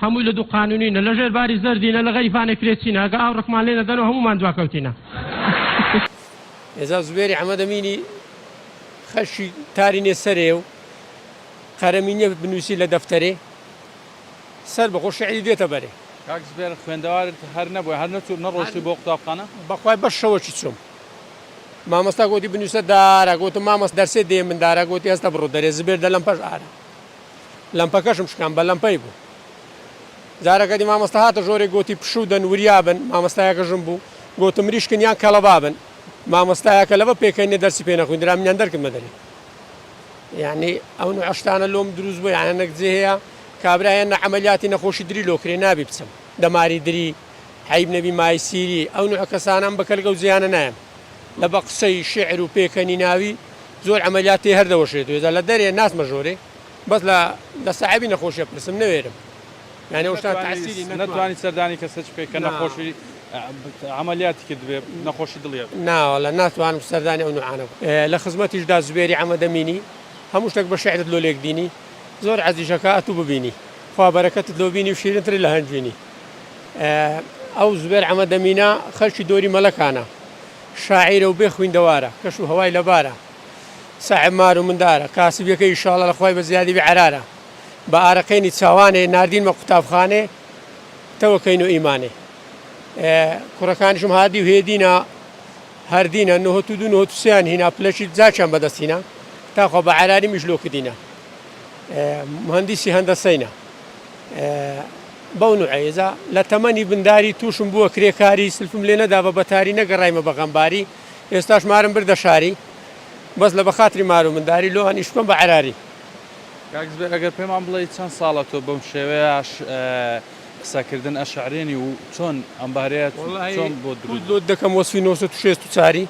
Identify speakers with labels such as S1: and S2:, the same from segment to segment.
S1: هەمووی لە دوو قانونینە لە ژێر باری زەردینە لە غەریفانێ کرێچینە ئەگە ئاوڕکمان لێ نەدەنەوە هەموومان دواکەوتینە.
S2: ئێجا زوبێری حەمەدەمینی خەرکی تارینێ سەرێ و قەرەمینیە بنووسی لە دەفتەرێ سەر بەخۆ شعری دێتە بەرێ.
S3: کاک زوبێر خوێندەوارت هەر نەبووە هەر نەچوو نەڕۆشتی بۆ قوتابخانە؟
S2: بەخوای بەس شەوەکی چووم مامۆستا گۆتی بنووسە دارە گۆتم مامۆستا دەرسێ دێ من دارە گۆتی هەستە بڕۆ دەرێ زبێر دە لەمپەش ئارە لەمپەکەشم شکان بە لەمپەی بوو جارەکە دی مامۆستا هاتە ژۆرێ گۆتی پشوو دەن وریا بن مامۆستایەکە ژن بوو گۆتم مریشکن یان کەڵەبا بن مامۆستایەکە لەبە پێکەینێ دەرسی پێ نەخویندرا منیان دەرکردمە دەرێ یعنی ئەو نوعە شتانە لۆم دروست بوو یعنی نەک جێ هەیە کابرا هێنە عەمەلیاتی نەخۆشی دری لۆ کرێ نابی بچم دەماری دری عەیب نەبی مایسیری ئەو نوعە کەسانەم بە کەلک ئەو جێیانە نایەم لە بە قسەی شیعر و پێکەنیناوی زۆر عەمەلیات تێ هەر دەوەشێتەوە جا لە دەرێ ناچمە ژۆرێ بەس لە لە ساحێبی نەخۆشیە پرسم نەوێرم یانی ئەو شتانە تەعسیری نەتوانی
S3: نەتوانی سەردانی کەسێک بکەی کە نەخۆشی عەمەلیاتی کردبێ نەخۆشی دڵی هەبێ.
S2: نا وەڵا ناتوانم سەردانی ئەو نوعانە بکەم. لە خزمەتیشدا زوبێری عەمەدەمینی هەموو شتەک بە شیعرت لۆ لێک دینی زۆر عەزیژەکە ئەتوو ببینی خوا بەرەکەتت لۆ بینی و شیرنتر لە هەنجوینی ئەو زوبێر عەمەدەمینە خەلکی دۆری مەلەکانە شاعیرە و بێ خویندەوارە کەش و هەوای لەبارە ساحێب مار و مندارە کاسبیەکەی ئیشاڵا لە خوای بە زیادی بێ عەرارە بە ئارەقێنی چاوانێ ناردینمە قوتابخانێ تەوەکەین و ئیمانێ کوڕەکانیشم هادی و هێدینە هەردینە نهۆت و دوو نهۆت و سیان هینا پلەکی جاکیان بەدەست هینا تاخوا بە عەراری میش لۆ کردینە مهندیسی هەندەسەینە بەو نوعەیە جا لە تەمەنی بنداری تووشم بووە کرێکاری سلفم لێ نەدا بە بەتاری نەگەڕایمە بە غەمباری ئێستاش مارم بردە شاری بەس لە بەخاتری مار و منداری لۆ ئەنیش بکەم بە عەراری.
S3: کاک زوبێر ئەگەر پێمان بڵێی چەند ساڵە تۆ بەم شێوەیە قسەکردن ئەشعرێنی و چۆن ئەم بەهرەیە چۆن بۆت دروست بوو؟
S2: لۆت دەکەم وەسفی 964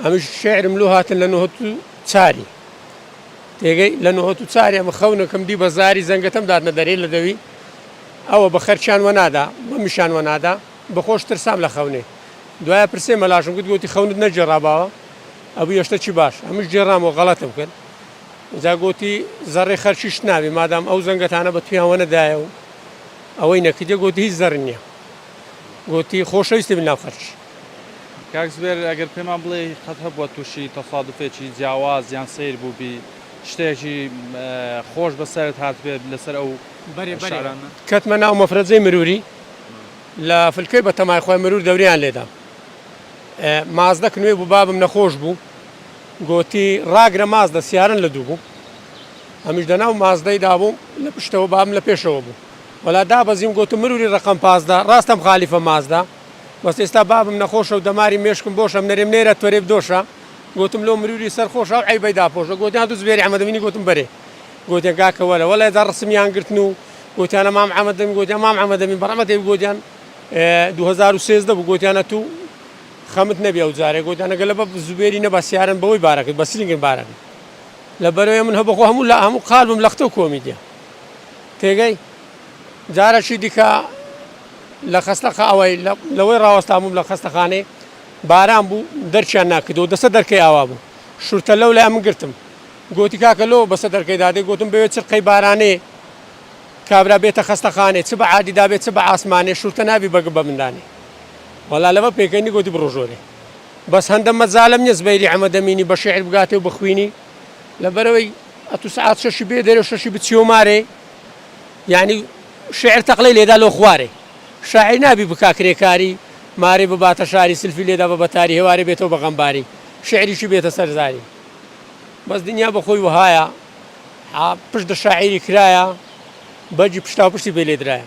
S2: ئەمیش شعرم لۆ هاتن لە نۆهەت و چاری تێگەی لە نۆهەت و چاری ئەمە خەونەکەم دی بە زاری زەنگەتەم داتنە دەرێ لە دەوی ئەوە بە خەرچیان وەنادا بەمیشان وەنادا بەخۆش ترسام لە خەونێ دوایە پرسێ مەلاشم گوت گۆتی خەونت نەگێڕاباوە ئەبوو یەشتە چی باش ئەمش گێڕامەوە غەڵەتم کرد جا گۆتی زەڕێ خەرچیشت نابێ مادام ئەو زەنگەتانە بە تویان وەنەدایە و ئەوەی نەکردیە گۆتی هیچ زەڕ نییە گۆتی خۆشەویستی بن ناو خەرچ.
S3: کاک زوبێر ئەگەر پێمان بڵێی قەت هەبووە تووشی تەسادوفێکی جیاواز یان سەیر بووبی شتێکی خۆش بەسەرت هاتبێت لەسەر ئەو
S2: بەرێ بەرێ
S3: شعرانە؟
S2: کەتمە ناو مەفرەزەی مروری لە فلکەی بەتەمای خۆی مرور دەوریان لێدام مازدەک نوێ بوو بابم نەخۆش بوو گۆتی ڕاگرە مازدە سیارن لە دوو بوو ئەمیش دەناو مازدەی دابووم لە پشتەوە بابم لە پێشەوە بوو وەلا دابەزیم گۆتم مروری ڕەقەم 15 ڕاستەم خالیفە مازدە بەس ئێستا بابم نەخۆشە و دەماری مێشکم بۆشە منەرێم نێرە تۆرێ بدۆشە گۆتم لۆ مروری سەر خۆشە ئەو عەیبەی داپۆشە گۆتیان تو زبێری عەمەدەمینی گۆتم بەرێ گۆتیان کاکە وەرە وەلا جا ڕسمیان گرتن و گۆتیانە مام عەمەدەمین گۆتیان مام عەمەدەمین بەڕەمەتێ گۆتیان 2013 بوو گۆتیانە تو خەمت نەبی ئەو جارێ گۆتیانە گەلە بە زوبێری نەبا سیارن بەوەی بارەکرد بە سلینگن بارەکرد لە بەرەوەی من هەبەخۆ هەموو لە هەموو قالبم لەختە و کۆمیدیا تێگەی جارەکی دیکە لە خەستەخە ئەوەی لەوەی ڕاوەستابووم لە خەستەخانەی باران بوو دەرکیان ناکردەوە دەسە دەرکەی ئاوا بوو شورتە لەو لای من گرتم گۆتی کاکە لۆ بەسە دەرکەی دادێ گۆتم بەوێ چرقەی بارانێ کابرا بێتە خەستەخانێ چ بە عادی دابێ چ بە ئاسمانێ شورتە نابی بەگ بە مندانێ وەڵا لەبە پێکەنی گۆتی بڕۆ ژۆرێ بەس هەندە مەجالم نیە زبەیری عەمە دەمینی بە شیعر بگاتێ و بخوینی لەبەرەوەی ئەتوو سەعات شەشی بێ دەرێ و شەشی بچیەوە مارێ یانی شیعر تەقلەی لێدا لۆ خوارێ شاعیر نابی بکا کرێکاری مارێ بباتە شاری سلفی لێدا بە بەتاری هێوارێ بێتەوە بە غەمباری شیعریشی بێتە سەر زاری بەس دنیا بە خۆی وەهایە پشت دە شاعیری کرایە بەرگی پشتاوپشتی پێ لێدرایە.